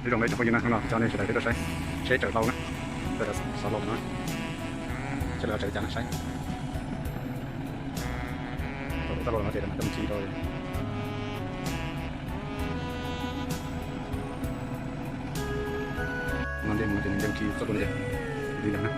Nyob zoo ib tsoom phooj ywg na, hnub no coj nej sawv daws peb tuaj saib tsheb raws hlau na, tsheb raws hlau los no, seb lawv tsheb li cas na saib. Thaum txoj hlua los no ces coj mus khi rau no, nce mus no ces nce khi txoj hlua no ces li ntawd na.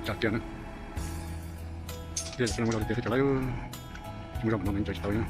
Tsam tiag na, tiag tsis muaj zog li tiag xwb cov lawv, muaj zog no nws tsis tau li na.